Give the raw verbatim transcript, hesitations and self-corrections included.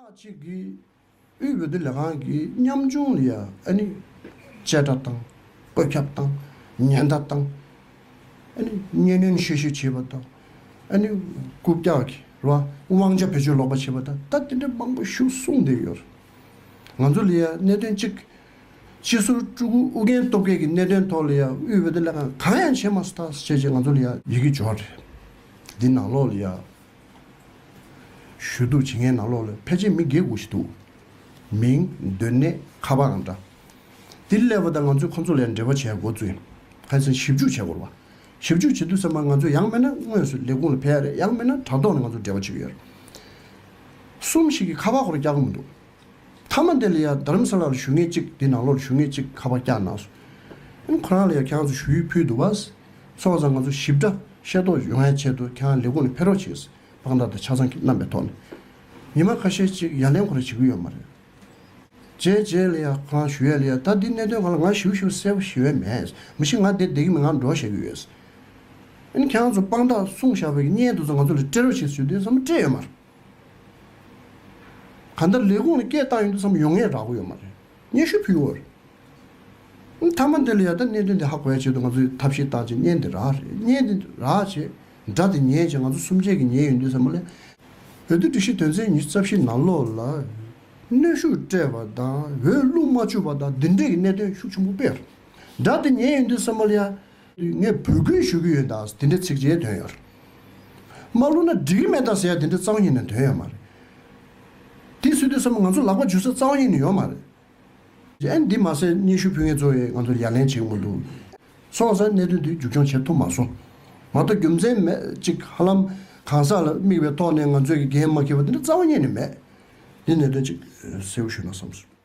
ཁག་ཅིག་གིས་དབུས་འོས་བསྡུ་ལས་ཁང་གི་ཉམ་ཆུང་ལ་ཡ་ཨ་ནི་བཅད་ཁྲ་བཏང་། བཀོད་ཁྱབ་བཏང་། ཉེན་བརྡ་བཏང་། ཨ་ནི་གཉེན་གནོན་བཤད་ཤོས་བྱེད་པ་དང་། ཨ་ནི་རྐུབ་བཀྱག་གི་རེད་བ། དབང་ཆ་བེད་སྤྱོད་ལོག་པ་བྱེད་པ་དང་། ད་དེ་འདྲ་མང་པོ་ཞིག་གསུངས་བསྡད་ཡོད་རེད། ང་ཚོ་ལ་ཡ་གནད་དོན་གཅིག་སྤྱི་ཟུར་སྤྲུལ་སྐུ་ཨུ་རྒྱན་སྟོབས་རྒྱས་ཀྱི་གནད་དོན་ཐོག་ལ་ཡ་དབུས་འོས་བསྡུ་ལས་ཁང་གང་ཡང་བྱས་མ་སོང་ད་ཟེར་བྱས་ང་ཚོ་ལ་ཡ་ཡི་གེ་འབྱོར་རེད། འདི་ནང་ལོགས་ལ་ཡ་ཞུ་གཏུག་བྱེད་མཁན་ནང་ལོགས་ལ་ཕལ་ཆེར་མི་བརྒྱད་དགུ་ཞིག་འདུག་མིང་། སྡོད་གནས། ཁ་པར་ཨང་གྲངས། འདི་སླེབས་པ་དང་ང་ཚོས་ཁོང་ཚོ་ལ་ཡ་འབྲེལ་བ་བྱས་འགོ་བཙུགས་ཡིན། ཁ་སང་ཞིབ་འཇུག་བྱེད་དགོས་རེད་བ། ཞིབ་འཇུག་བྱེད་དུས་ཙམ་པ་ང་ཚོ་ཡང་མིན་ན་དངོས་སུ་ལས་ཁུངས་ལ་ཕེབས་ཡ་རེད། ཡང་མིན་ན་དྲ་ཐོག་ནས་ང་ཚོ་འབྲེལ་བ་བྱེད་ཀྱི་ཡོད་རེད། གསུམ་ཞིག་གིས་ཁ་པར་ཁོ་རང་བཀྱག་གི་མི་འདུག་མཐའ་མ་དེ་ལ་ཡ་རྡ་རམ་ས་ལ་ལ་བཞུགས་མཁན་གཅིག་དེ་ནང་ལོགས་ལ་བཞུགས་མཁན་གཅིག་ཁ་པར་བཀྱག་གནང་སོང་། ཨ་ནི་ཁོ་རང་ལ་ཡ་ཁྱེད་རང་ཚོ་ཞུ་ཡིག་ཕུལ་འདུག་བ། སོང་ཙང་ང་ཚོ་ཞིབ་ཕྲ་ཤེས་རྟོགས་ཡོང་ཡ་ཆེད་དུ་ཁྱེད་རང་ལས་ཁུངས་ལ་ཕེབས་རོགས་བྱེད། དཔང་རྟགས་དང་ཆ་ཚང་གི་རྣམ་པའི་ཐོག་ནས། ཉི་མ་ཁ་ཤས་ཅིག་ཡ་ལན་ཁོ་རང་བྱེད་ཀྱི་ཡོད་མ་རེད། རྗེས་རྗེས་ལ་ཡ་ཁོ་རང་ཞུ་ཡ་ལ་ཡ་ད་འདི་གནད་དོན་སྒང་ལ་ང་ཞིབ་ཞིབ་གསལ་པོ་ཞུ་ཡ་མེད། མི་ཤེས་ང་འདིར་བསྡད་ཀྱི་མིན། ང་འགྲོ་བཤད་ཀྱི་ཡོད། ཨ་ནི་ཁྱེད་རང་ཚོ་དཔང་རྟགས་གསུངས་བཞག་པའི་སྙན་དུ་ཚོ་ང་ཚོ་ལ་སྤྲད་རོགས་བྱེད་ཟེར་དུས་ཙམ་སྤྲད་ཡོད་མ་རེད། གང་ལྟར་ལས་ཁུངས་ལ་སྐད་བཏང་ཡོང་དུས་ཙམ་ཡོང་ངེས་རག་གི་ཡོད་མ་རེད། སྙན་ཞུ་ཕུལ་ཡོད་རེད། མཐའ་མ་འདི་ལ་ཡ་ད་གནད་དོན་འདི་ཧ་གོ་ཡ་ཆེད་དུ་ང་ཚོས་ཐབས་ཤེས་བཏང་བྱས་སྙན་འདི་རག་རེད། སྙན་འདི་རག་བྱས་སྒྲ་འདི་ཉན་བྱས་ང་ཚོ་གསུམ་ཆ་གིས་ཉན་ཡོང་དུས་ཙམ་པ་ལ། འོས་བསྡུ་སྒྲིག་གཞི་དོན་ཚན་ཉི་ཤུ་རྩ་བཞི་ནང་ལོགས་ལ་གནོན་ཤུགས་སྤྲད་པ་དང་འོས་བླུགས་མ་བཅུག་པ་དང་འདི་འདྲས་ཀྱི་གནད་དོན་ཤུགས་ཆེན་པོ་སྤེལ་རེད། སྒྲ་འདི་ཉན་ཡོང་དུས་ཙམ་པ་ལ་ཡ། ངས་འབོད་སྐུལ་ཞུ་གི་ཡོད་ད་དེ་འདྲའི་ཚིག་ཅིག་ཐོན་ཡོད་རེད། མ་བླུགས་ན་འགྲིག་གི་མེད་ད་ཟེར་ཡ་དེ་འདྲ་རྩ་བ་ཉིད་ནས་ཐོན་ཡོད་མ་རེད། དེ་སུས་དུས་ཙམ་ང་ཚོ་ལག་པ་འཇུ་ས་རྩ་བ་ཉིད་ནས་ཡོད་མ་རེད། ཨ་ནི་འདི་མ་ཟད་སྙན་ཞུ་ཕུལ་མཁན་ཚོ་ཡིས་ང་ཚོར་ཡ་ལན་བྱེད་ཀྱི་མི་འདུག་སོང་ཙང་གནད་དོན་འདི་མཇུག་སྐྱོང་བྱེད་ཐུབ་མ་སོང་། མ་གཏོགས་རྒྱུ་མཚན་མེད་ཅིག་ཧ་ལམ་གང་ཟག་ལ་དམིགས་པའི་ཐོག་ནས་ང་ཚོས་ཀྱི་འགན་མ་འཁྱེར་བ་དེ་འདྲ་རྩ་བ་ཉིད་ནས་མེད། འདི་གནད་དོན་ཅིག་གསལ་པོ་ཞུས་ན་བསམ་སོང་།